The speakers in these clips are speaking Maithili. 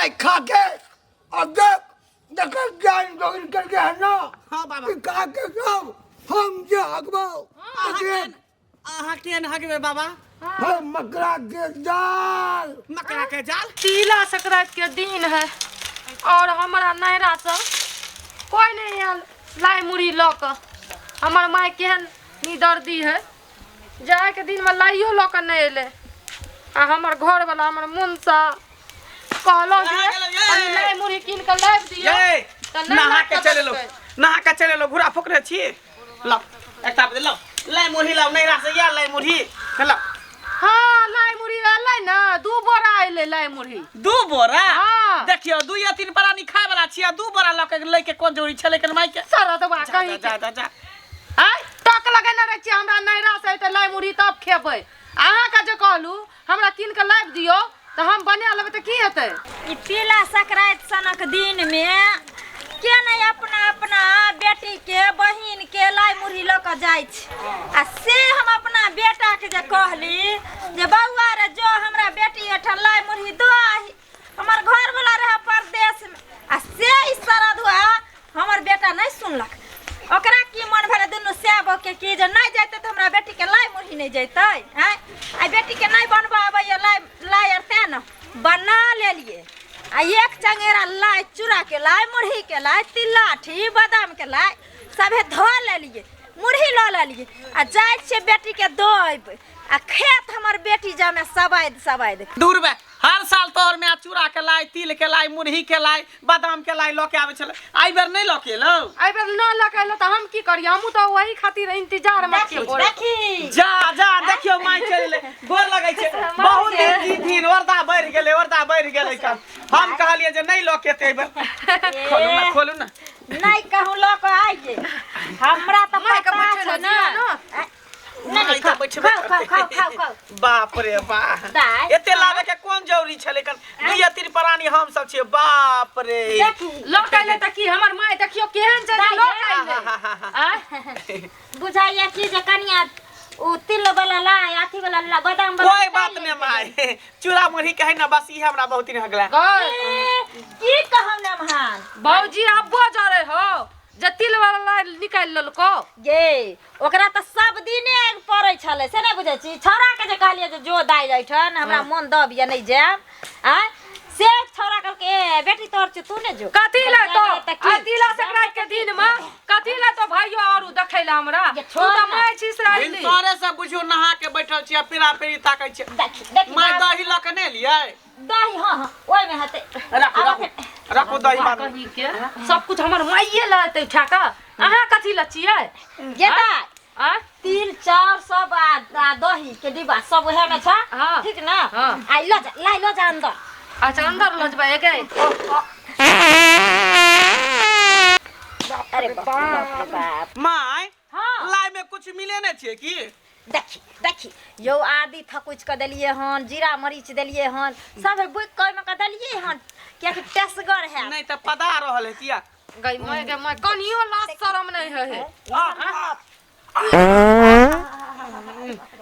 लाई खा के और देख देख ज्ञान जोगिन करके है ना। हाँ बाबा। कि खा के सब हम जे हगबो अहाँ देख केहन, अहाँ केहन हगबै बाबा? हम मकरा के जाल। मकड़ा के जाल। तिला संक्रांति के दिन है और हमारा नैहरा से कोई नहीं आयल लाई मुड़ी लऽ कऽ। हमर माय केहन निदर्दी है, जाए के दिन में लाइयो लऽ कऽ नहीं एलै। आ हमर घरवाला हमर मुनसा कहलहुँ जे अहाँ गेलहुँ, ये। कनी लाई मुड़ी कीन कऽ लाबि दियौ ये तऽ नहि नहा लाबि के कऽ चलि एलहुँ, देलकै। नहा के चलि एलहुँ। घुरा फुकने छी, लाउ एकटा लाउ लाई मुरही लाउ, नैहरा से या लाई मुरही लाउ। हाँ लाई मुरही एलै ने, 2 बोरा एलै लाई मुरही। 2 बोरा? हाँ। देखियौ 2 या 3 प्राणी खाय वाला छी आ 2 बोरा लऽ के लै के कोन जरूरी छलै कन माय के? सरदबा जा, कहीं जा, जा, जा। आँय टक लगेने रहै छियै हमरा नैहरा से एतै लाई मुरही तब खेबै। अहाँके जे कहलहुँ हमरा कीन कऽ लाबि दियौ तऽ हम बना लेबै तऽ की हेतै? ई तिला संक्रांति सनक दिन में के नहीं अपना अपना बेटी के बहिन के लाई मुरही लऽ कऽ जाइ छै। आ से हम अपना बेटा के जे कहली जे बौआ रे जो हमरा बेटी ओहिठाम लाई मुरही दो आही, हमर घरवला रहे परदेश में, आ से ई सरधुआ हमर बेटा नहीं सुनलक। ओकरा की मन भेलै दुनू सैह बहू के कि जे नहीं जैतै तऽ हमरा बेटी के लाई मुरही नहीं जैतै। आँय आ बेटी के नहीं बनबऽ अबैया लाई, लाई आर तेँ ने बना लेलियै। आ एक चंगेरा लाई चूड़ा के लाई मुरही के लाई तिलाठी बादाम के लाई सभे धो लेलियै, मुरही लऽ लेलियै आ जाइ छियै बेटी के दऽ अयबै। आ खेत हमर बेटी जामे सबाइद सबाइद। दूर बे, हर साल तोहर माय चूड़ा के लाई तिल के लाई मुरही के लाई बादाम के लाई लऽ के आबै छलै, एहि बेर नहि लऽ के एलौ? एहि बेर न लऽ के एलौ तऽ हम की करियै? हमहूँ तऽ वही खातिर इंतजार मे छियै। देखी, देखी। जा जा देखियौ माय चलि एलै, गोर लगै छै। बहुत दिन जीथिन, वर्दा बढ़ि गेलै, वर्दा बढ़ि गेलै। कन हम कहलियै जे नहि लऽ के एतै एहि बेर। खोलू ने, खोलू ने। नहि कहूँ लऽ कऽ आइए, हमरा तऽ मायके पता बैठे छै लए ने। दियौ ने। नहि, माय तऽ खाउ, बैठबे खाउ, खाउ, खाउ, करतै। खाउ, खाउ। बाप रे बाप, दाइ, एते लाबे के कोन जरूरी छलै? कन 2 या 3 प्राणी हम सब छियै। बाप रे। देखी। लऽ के एलै तऽ की हमर माय देखियौ केहन छै जे दाइ, लऽ के एलै। आँय? बुझाइया कि जे कनिया उ तिल वाला लाइ अथी वाला ला बादाम वाला कोई बात नहीं माय, चूड़ा मुरही के है ना, बस ई हमरा बहुत दिन हगला। गए। ए, की कहब ने महान भौजी अब्बो जरे हो जे तिल वाला लाइ निकालि लेलको। गे ओकरा तऽ सब दिने आगि पड़ै छलै से नहि बुझै छी। छौड़ा के जे कहलियै जे जो दाइ एहिठाम हमरा मन दब या नहि जायब, आँय से छौड़ा कहलकै ए बेटी तोहर छियौ तू ने जो। कथी लै तो? तऽ की? आ तिला संक्रांति के दिन में कथी लै तो भाइयो और देखै ला हमरा? ये तू छोड़ तऽ ना। माय छी से अइली। भिनसरे से बुझियौ नहा के बैठल छी आ पीरा पीरी ताकै छी। देखी, देखी, माय बाप। दही लऽ के नहि एलियै? दही, हाँ, हाँ, ओहिमे हेतै। राखू, आब राखू, राखू दही बाद में। कहीं के सब कुछ हमर माइये लऽ एतै उठा कऽ, अहाँ कथी लऽ छियै? गे दाइ, आँय? तिल चाउर सब आ दही के डिब्बा सब उएह में छ। हाँ। ठीक ना? हाँ। आ लऽ जा, लाई लऽ जा अंदर। अच्छा अंदर लऽ जेबै एगे। अरे बाप रे बाप रे बाप। माय, हाँ। लाई में कुछ मिले नहीं छियै की? देखी, देखी यौ आदि थकुचि कऽ देलियै हन, जीरा मरीच देलियै हन, सब बुकि कऽ ओहिमे कऽ देलियै हन कियाकि टेसगर हैत। नहि तऽ पदा रहल है किया? गई my गे my, कनियो लाज शरम नहीं है हे।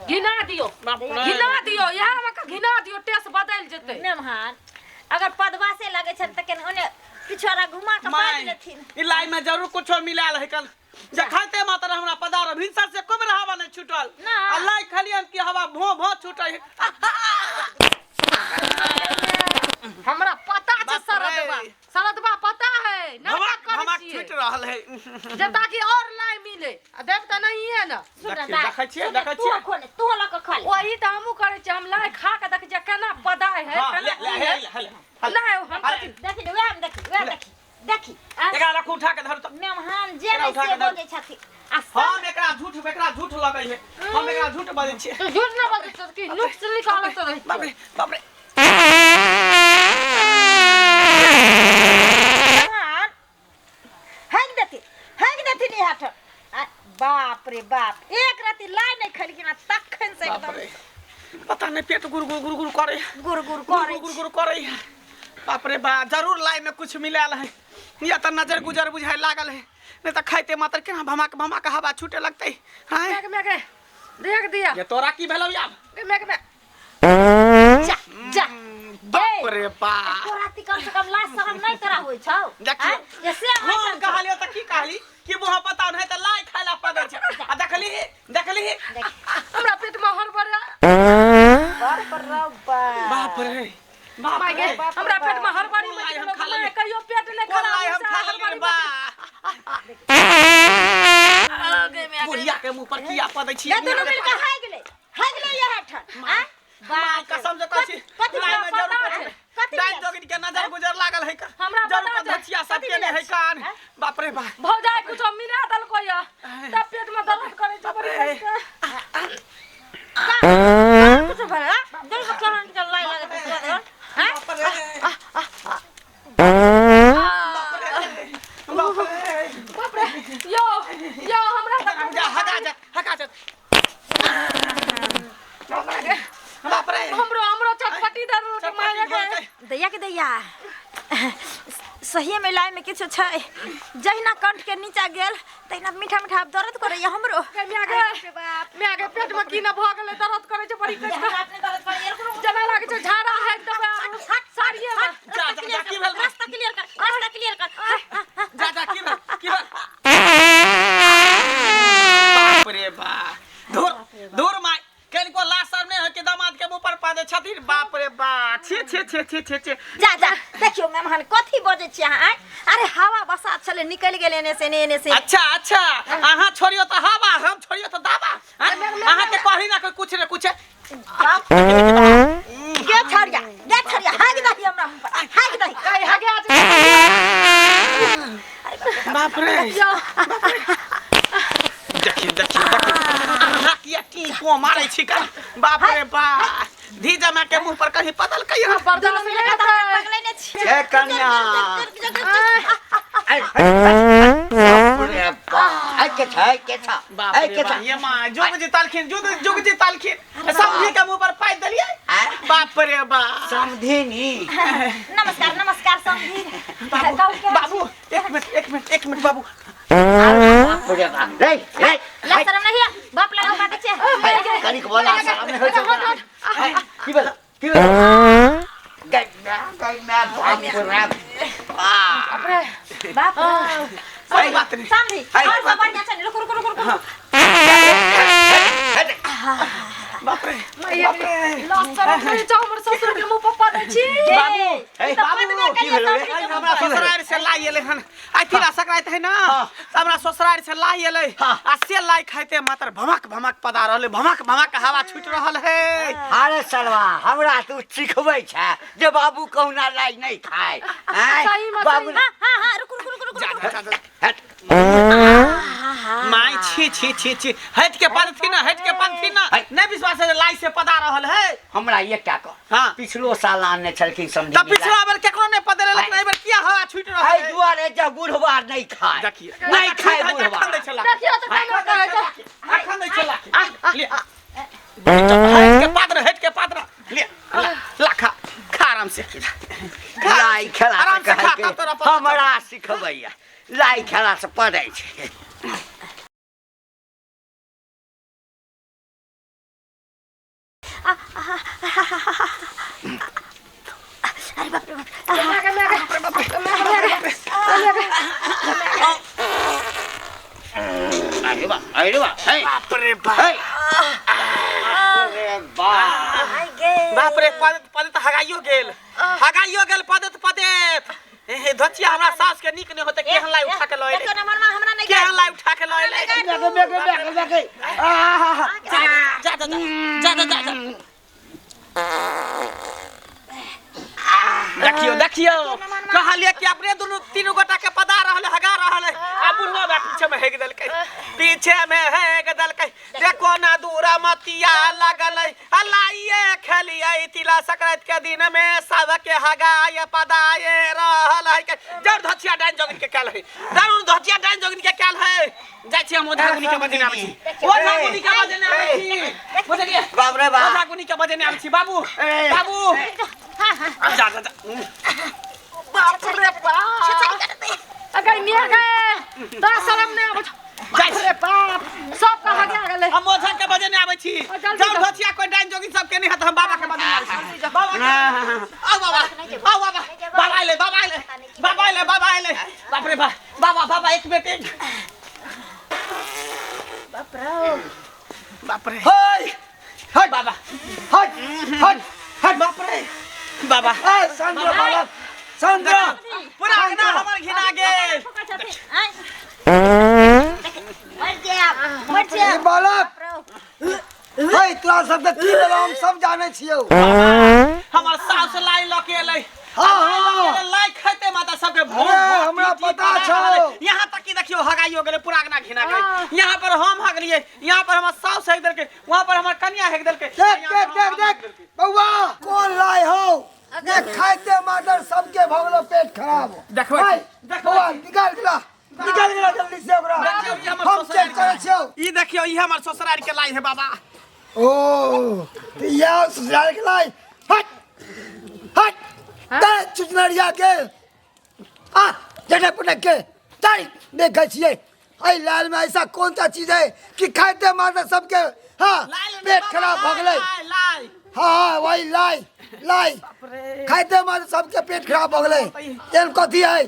घिना दियो, घिना दियो, इएह मे के घिना दियो, टेस बदलि जेतै। मेमहान अगर पदवा से लगै छनि तऽ केना ओने पिछुआरा घुमा कऽ my, बाजि लेथिन। ई लाई में जरूर कुछो मिलायल है कल। जे खाते मात्र हमरा पदार भिनसर से कोई हवा नहीं छूटल। ना। आ लाई खलियन की हवा भो भो छूटल है। हमरा पता छै बाप सरदबा, रे। सरदबा पता है, नाटक भमक करै भमक छियै। छूट रहल है। जे ताकि और लाई मिले, आ देब तऽ नहिये ने। सुन देखियौ, दाइ, देखै छियै, सुन, देखै तू छियै। खोले, तू लऽ कऽ खा ले। वही तऽ हमहूँ करै छियै, हम लाई खा कऽ देखै छियै केना पदाय है, हाँ, केना ले, ले, की हे, है। ले, हे, ले, हे। नहि, हम अरे, देखी, वएह मे देखी, वएह देखी, देखी। आ एकरा रखू उठा के धरू तऽ। मेहमान जे एकरा नहि उठा से के धरू। बजै छथिन। आ सब हम एकरा झूठ, एकरा झूठ लगै है, हम एकरा झूठ बजै छियै। तू झूठ नहि बजै छौ की नुक्स निकालैत रहै बाप रे, बाप रे। मेहमान, हगि देथिन, हगि देथिन इएह ठाम। आ बाप रे बाप, एक रति लाइ नहि खेलखिन आ तखन से बाप एकदम रे, पता नहि पेट गुर गुर गुर गुर करे, गुर गुर करे, गुर गुर करे। बाप रे बा, जरूर लाई में कुछ मिलायल है या तऽ नजर गुजर बुझाय लागल है, नहीं तऽ खाइते मात्र केना भमाक भमाक हवा छूटे लगतै। हाँ? मेघ, मेघ, देख दिया। ये तोरा की भेलौ यार? गे, मेघ, मेघ। जा, जा। बाप रे बाप। तोरा ती कम से कम लाज शरम नहीं तोरा होइ छौ। देखियौ। जे से हम कहलियो त की कहली कि मुँह पता नहीं त लाई खाइला पड़ै छै आ देखली देखली हमरा पेट में हड़बड़ा। बाप रे बाप। बाप रे बाप माय गे, हमरा पेट में हड़बड़ी मचि हम गेल। खा लेलियै। कहियो पेट नहि कोन खराब लाई हम होइ खा छै, लेलियै हड़बड़ी बा। मचि- बुढ़िया के मुंह पर किया पदै छी? ये दुनू मिल के हाय गेलै, हाय गेलै इएह ठाम। आँय? माँ कसम से कहै छी कथी लाई में पता जरूर छै? कथी डाइन मिलल? जोगिन के नजर गुजर लागल है का। हमरा जरूर पता छै। पधचिया सब कथी के नहीं है मिलल? कान। आँय? बाप रे बाप। भौजाई कुछो मिला देलको या तब पेट में दर्द करे छै बड़ी रे। कष्ट। कुछो भरे, आँ? दुनू के चरण के लाई लागत है, आँय? बाप रे बाप रे। बाप रे, यो यो हमरा तऽ जा हगा जा हगा जा। बाप रे। हमरो हमरो चटपटी दर्द मारे के। दैया के दैया, सही में लाई में किछु छै। जहिना कंठ के नीचा गेल तहिना मीठा मीठा आब दर्द करैया हमरो। गे म्या गे, म्या गे, पेट में की न भऽ गेलै, दर्द करै छै बड़ी कष्ट। जेना लागै छै झाड़ा है देबै आब साड़िये में। जा जा जा की भेल? रास्ता क्लियर कर, रास्ता क्लियर कर। जा जा की भेल की भेल? बाप रे बाप। धुर धुर माय कनिको लाज शर्म नहि होइ के दामाद के मुंह पर पादे छथिन। बाप रे बाप, छे छे छे छे छे छे। जा जा देखियो मेहमान कथी बजै छी अहाँ? आँय? अरे हवा बसात छलै, निकलि गेल एने से एने से। अच्छा अच्छा, अहाँ छोड़ियो तऽ हवा, हम छोड़ियो तऽ दावा। अहाँ के कही ना कोई कुछ ने कुछ। गे छड़िया, गे छड़िया, हाग दही हमरा मुँह पर, हाग दही। गई हगे आज। बाप रे। यो देखियो देखियो देखियो अहाँ किया टीको मारै छी का? बाप रे बाप, धी जमा के मुंह पर कहीं पदल कहीं। बर्दाश्त दुनू मिल नहि के तऽ हमरा हेतै। पगले ने छी। ए कन्या, बाप रे बाप, ऐ के छै के छ बाप ऐ रे के बाप, छ? ये माँ जुग जीतलखिन, जुग जुग जीतलखिन, समझी के मुंह पर पाइ देलियै। आँय? बाप रे बाप। समधिनी। नमस्कार नमस्कार समधी। बाबू बाबू एक मिनट एक मिनट एक मिनट बाबू। बाप रे बाप, रे रे ला शरम नहीं है, बाप लगा बात छै। कनिक बोला शरम नहि होइ छै ओकरा। ऐ, की भेल की भेल? गै गै my, बाप रे बाप। बाप कोई बात नहीं। समधी, हाय। और सब बढ़िया छै ने? रुकु रुकु रुकु रुकु। बाप रे बाप रे। लाज शरम नहि छै, हमर ससुर के मुँह पर पड़ै छी। बाबू ऐ, बाबू की भेल रे? आइ हमरा ससुरारि से लाई एलै हन। आइ तिला संक्रांति है ना, तऽ हमरा ससुरारि से लाई एलै हाँ। आ से लाई खाइते मात्र भमक भमक पदा रहलै, भमक भमक हवा छूटि रहल है। अरे सलवा, हमरा तू सिखबै छै जे बाबू कहुना लाई नहि खाय। आँय, सही में, बाबू सही। हां हां हां, रुकु रुकु रुकु रुकु। जा जा जा। हट। माय छी छी छी छी, हट के पड़थिन ना, हट के पड़थिन ना। हट। नहीं विश्वास है लाई से पदा रहल है। हमरा एकटा कह। हाँ। पिछलो साल आनने छलखिन समधिनी तऽ पिछला बेर केकरो नहि पदेले, लेकिन एहि बेर किया हवा छूटि रहल एहि है? दुआरे जे बुढ़वा नहि खाय, देखिए नहि खाय बुढ़वा। अखन दै छला। देखियौ तऽ केना कहै छै। अखन दै छला। ले हट के पात्र, हट के पात्र, ले ला खा खा आराम से खा। लाई खेला आराम से से खा, कहलकै, तब तोरा पता हमरा सिखबैया लाई खेला से पढ़ै छै। अरे बाप रे बाप। म्या गे, म्या गे, म्या गे, म्या गे। अरे बा, अरे बा, हे, बाप रे बाप। हे। अरे बाप। आइ गे। बाप रे, पदे पदे तऽ हगाइयो गेल, हगाइयो गेल पदे पदे। हे धचिया, हमरा सास के नीक नहि होते, केहन लाई उठा के लऽ एलै? देखियौ ने मनमा, हमरा नहि केहन लाई उठा के लऽ एलै? मेगे, मेगे, मेगे, मेगे। आहा। जा जा जा जा जा जा जा। देखियो देखियो, कहलिए कि अपने दुनू तीनू गोटा के पदा रहल हगा रहल है आ बुढ़वा बा पीछे में हेग देलकै, पीछे में हेग देलकै। देखो ना दूरा मतिया लगल है, अलाइए खेलिए तिला संक्रांति के दिन में सबके हगाए पदाए रहल है के। जर धचिया डाइन जोगिन के काल है, दारू धचिया डाइन जोगिन के काल है। जाइ छी हम ओझा गुनी के बजेने आबै छी, ओझा गुनी के बजेने आबै छी, बुझलियै? बाप रे बाप। ओझा गुनी के बजेने आबै छी बाबू। ए। बाबू जा जा जा। बाप रे बाप। अगर मिया गए तोरा शरम नहि आबै छौ? जाइ छी। रे बाप, सब कहा गया गेलै। हम ओझा के बजेने आबै छी। ओ, जल्दी जाउ जाउ। धचिया कोई डाइन जोगिन सब के नहीं है त हम बाबा के बजेने आबै छी। बाबा के आओ बाबा। आओ बाबा, बाबा आइले, बाबा आइले, बाबा आइले, बाबा आइले। बाप रे बाप, बाबा बाबा एक मिनट, एक बाप रे बाप रे। हाय हट बाबा हट हट हट। बाप रे बाबा। ए संद्रा बालक संद्रा, पूरा अंगना हमर घिना गेल। मर जायब मर ए जायब। बालक, हे तोरा सब के की भेलौ हम सब जानै छियौ। हमर सास लाई लऽ के एलै। हाँ, हाँ। लाई खाइते माता सबके भोग अरे, भोग हमरा पी पी पता पला छौ। रहलै। यहाँ तक कि देखियो हगाइयो गेलै, पूरा अंगना घिना गेलै। यहाँ पर हम हगलियै, यहाँ पर हमर साउस हेग देलकै, वहाँ पर हमर कनिया हेग देलकै। देख यहाँ देख पर देख हमर देख बाप देलकै। बौआ कोन लाइ हौ जे खाइते मादर सबके भऽ गेलौ पेट खराब। देखबै हाय, देखबै। बौआ निकाल गेला, निकाल गेला जल्दी से ओकरा। देखियौ, ई हमर हम चेक ससुरारि करै छियौ। ई देखियौ, ई हमर ससुरारि के लाई है बाबा। ओ तऽ इएह ससुरारि के लाइ। हट हट दे चुचनरिया के आ जटे पुटक के चल। देखै छियै एहि लाल में ऐसा कौन सा चीज है कि खाइते मादर सबके हाँ लाई पेट खराब भऽ गेलै। लाई लाई। हाँ हाँ वही लाई लाई खाइते मादर सबके पेट खराब भऽ गेलै। एहन कथी है?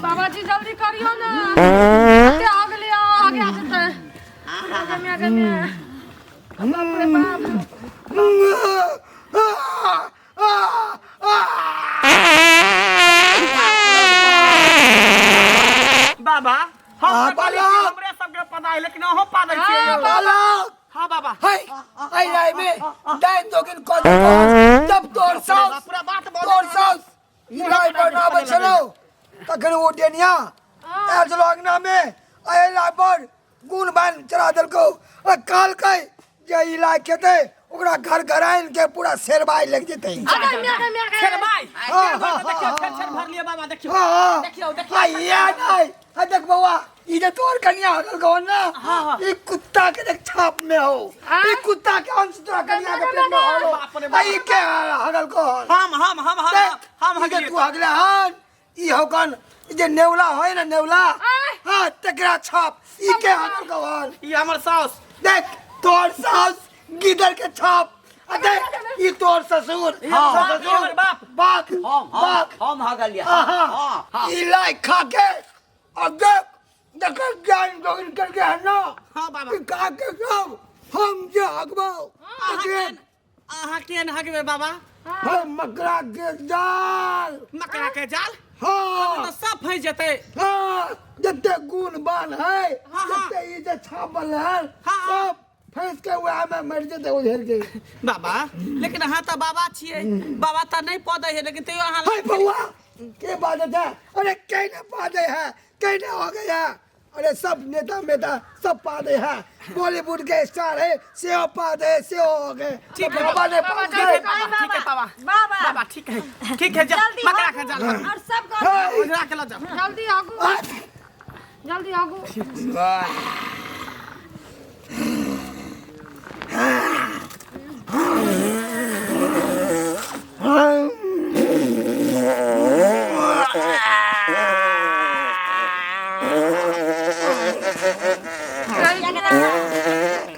बाबा जी जल्दी करियो ना, कते हो गेलै, आगे आ जेतै। गम्या गम्या, बाप रे बाप। बाबा हम हाँ, तऽ कहै छी बालक। हमरे सबके पता है, लेकिन अहूँ पादै छियै यौ। बालक। हाँ बाबा। है एहि लाई में डाइन दोगिन कऽ देलकौ जब तोर साउस पूरा बात बोल। तोर साउस ई लाई बनाबै छलौ तखन ओ डेनिया आयल छलौ अंगना में, एहि लाई पर गुण बान्हि चढ़ा देलकौ आ कहलकै जे ई लाई खेतै ओकरा घर घराइन के पूरा शेरबाई लागि जेतै। गम्या गम्या। छेरबाई। हाँ, हाँ, देखियौ हाँ, छेर छेर भरलियै बाबा, देखियौ हाँ, हाँ। देखियौ देखियौ। आ इएह नहि, आ देख बौआ ई जे तोर कनिया हो गेलकौ ने, हाँ। ई कुत्ता के देख छाप में हो, ई कुत्ता के अंश तोरा कनिया के पेट में हो। बाप रे आ ई के हगलकौ हन? हम हम हम हम देख, हम ई जे हगलियै। तू हगले हन ई हौकन ई जे नेवला है ना नेवला, हाँ तकरा छाप ई के हगलकौ हन? ई हमर साउस। देख तोर सास गिदड़ के छाप, आ देख ई तोर ससुर। हाँ। ससुर हमर बाप। बाप हम बाप हम हगलियै। हाँ हाँ हाँ। ई लाई खा के और देख देखल ज्ञान जोगिन करके है ना। हाँ बाबा। ई खा के सब हम जे हगबौ तकरे। अहाँ केहन हगबै बाबा? हम मकरा के जाल। मकड़ा के जाल? हाँ। तऽ सब फँसि जेतै। हाँ जते गुण बान है, हाँ, हाँ। जते ई जे छापल है हाँ, हाँ। सब फँसि के वएह में मरि जेतै उधेर के। बाबा लेकिन अहाँ तऽ बाबा छियै, बाबा तऽ नहि पदै है, लेकिन तैयो अहाँ हाय बउआ के बात है? अरे कहीं ना पादे है, कहीं ना हो गया। अरे सब नेता मेता सब पादे है, बॉलीवुड के स्टार है से पादे से हो गए। ठीक है बाबा ने बाबा, पाद ठीक है गए। बाबा, ठीक है बाबा। बाबा। बाबा ठीक है, ठीक है, जा जल्दी मकड़ा हगू के जाल और सब हाय। उजरा के लऽ जाओ। जल्दी आगू, जल्दी आगू।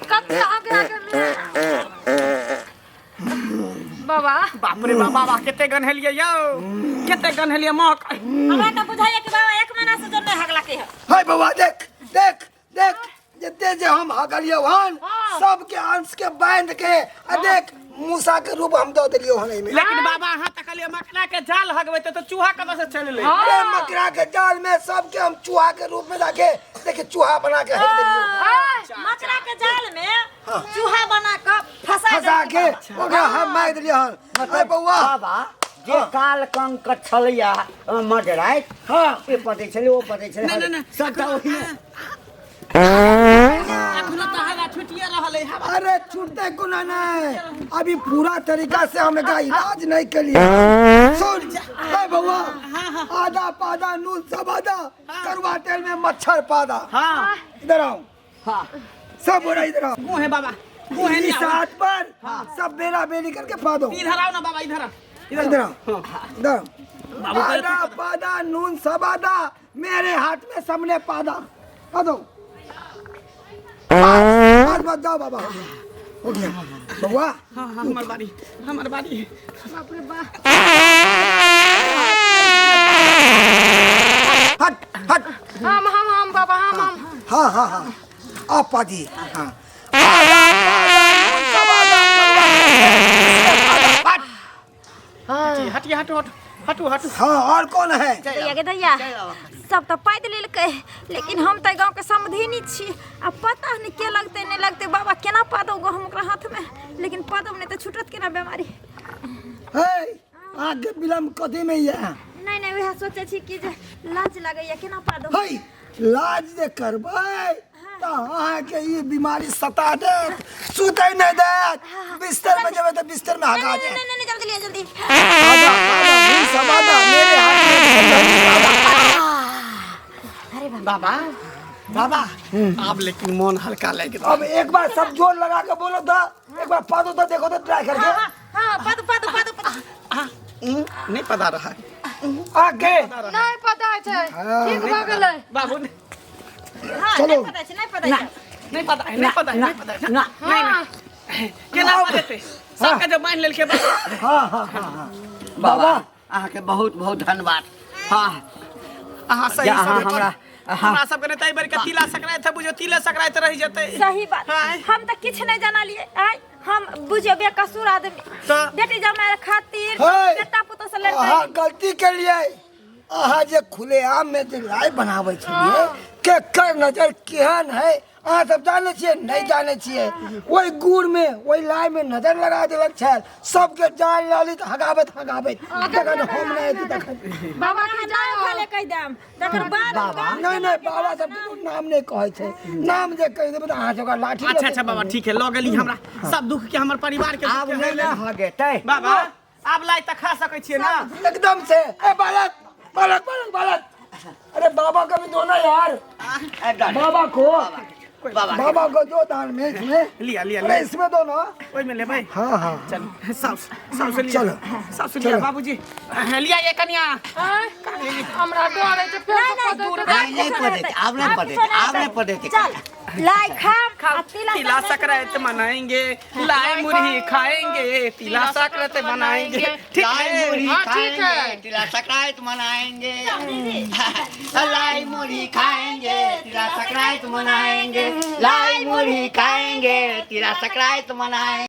कते आगे आगे में बाबा। बाप रे बाबा, बाबा कते गन्हेलियै यौ, कते गन्हेलियै महक। हमरा तऽ बुझाइए कि बाबा एक महीना से जो नहीं हगला के है। हाय बउआ देख देख देख जते जे हम हगलियौ हन सबके अंश के बांध के आ देख मूसा के रूप हम दऽ देलियौ हन एहिमे। लेकिन बाबा अहाँ तऽ कहलियै मकड़ा के जाल हगबै तऽ चूहा कतऽ से चलि एलै? अरे मकड़ा के जाल में सबके हम चूहा के रूप में लाके देखे चूहा बना के हग देलियौ। मकड़ा के जाल में चूहा बना के फंसा फंसा के देलकै बाबा। ओकरा हम मारि देलियै हन। अरे बउआ बाबा जे काल कंक छलैया मडराइत, हाँ ए पदै छलै ओ पदै छलै नहि, नहि, नहि। सबटा ओहिमे। एखनो तऽ हवा छुटिए रहल है हवा। अरे छूटते कोनो नहीं, अभी पूरा तरीका से हम एकरा इलाज नहीं के लिए। सुन ए बउआ, आधा पादा नून सब आधा करुआ तेल में मच्छर पादा। हाँ इधर आओ, हाँ सब हो रहा इधर आओ। मुँह है बाबा, मुँह है इस नहीं हाथ पर सब बेरा बेरी करके पा दो। इधर आओ ना बाबा, इधर आओ। इधर आओ, इधर आओ। बाबू कहते आधा पादा नून सब आधा मेरे हाथ में सबने पादा पा दो। पाँच बस जाओ बाबा, हो गया बबुआ। हाँ हाँ, हमर बारी, हमर बारी। बाप रे बाप। हट हट। हम बाबा, हम। हाँ हाँ हाँ, आप पाजी। हाँ हटिए, हटो हटो हटू हटू। हाँ, और कौन है? दैया गे दैया, सब तऽ पाइ लेलकै, लेकिन हम तऽ गाँवके समधिनी छी, आ पता नहि के लगतै नहि लगतै। बाबा केना पादौ गो हम ओकरा हाथमे, लेकिन पादौ नहि तऽ छूटत केना बेमारी। हे, आगे विलम्ब कथी में ये? नहि नहि, वएह सोचै छी कि जे लाज लागैया, केना पादौ। हे, लाज जे करबै तऽ अहाँके ई बीमारी सता देत, सुतै नहि देत, बिस्तर में जेबै तऽ बिस्तर में हगा देत। नहीं नहीं, जल्दी लिया जल्दी। आधा आधा मुँह समाधा मेरे हाथ में समझानी। अरे बाबा। बाबा बाबा, अब लेकिन मन हल्का लग गया। अब एक बार सब जोर लगा के बोलो था, एक बार पादो तो देखो तो ट्राई करके। हाँ हाँ, पादो पादो पादो पादो। नहीं पता रहा है। आगे नहीं पता छै, ठीक भऽ गेलै। बाबू हाँ, चलो। नहीं पता छै, नहीं पता छै। नहीं पता है, नहीं पता है, नहीं पता है। ना। हाँ। केना पड़ेते सबके जब मान लेलके बाबा। हाँ हाँ हाँ हाँ बाबा, अहाँके बहुत बहुत धन्यवाद। हाँ अहाँ सही जा, अहाँ समय पर हमरा हमरा सबके नहि तऽ एहि बेर के तिला संक्रांति है, बुझियौ तिले संक्रांति रहि जेतै। सही बात। हाँ। हम तऽ किछु नहि जानलियै आइ, हम बुझियौ बेकसूर आदमी। तऽ? बेटी जमाय खातिर हे। बेटा पुतोह से लड़तै। अहाँ गलती केलियै, अहाँ जे खुलेआम में जे लाइ बनाबै छलियै, केकर नजर केहन है अहाँ सब जानै छियै? नहि जानै छियै। ओहि गुड़ में, ओहि लाइ में नजर लगा देलक छल, सबके जान लली तऽ हगाबैत हगाबैत, जखन हम नहि अयती तखन। बाबा के नाम जाओ। खाले कहि देम, तकर बाद बाबा। नहि नहि, बाबा सब नाम नहि कहै छै, नाम जे कहि देबै तऽ अहाँ सबके लाठी। अच्छा अच्छा बाबा, ठीक है, लऽ गेली हमरा सब दुख के, हमर परिवार के दुख आब के नहि हरि ने लेली। हगेतै बाबा, आब लाइ तऽ खा सकै छियै ना? एकदम से। ए बालक बालक बालक बालक, अरे बाबा का भी दो ना यार, बाबा को, बाबा। बाबा को दो दान में इसमें। लिया लिया अरे लिया। इसमें दो ना। ओहिमे लेबै। हाँ हाँ। चल, सब सब से लिया। चलो। सब से लिया। चलो। बाबूजी, लिया ये कनिया। आँय, हमरा डर होइ छै फेर नहीं नहीं, पकड़तै। दूर। नहीं, नहीं पड़ेतै, आब नहीं पड़ेतै, आब नहीं पड़ेतै। चल लाई खाम आ तिला तिला संक्रांति मनाएंगे, लाई मुरही खाएंगे, तिला संक्रांति मनाएंगे। ठीक लाई है। मुरही हाँ, ठीक है। खाएंगे, तिला संक्रांति मनाएंगे। लाई मुरही खाएंगे, तिला संक्रांति मनाएंगे। लाई मुरही खाएंगे, तिला संक्रांति मनाएंगे।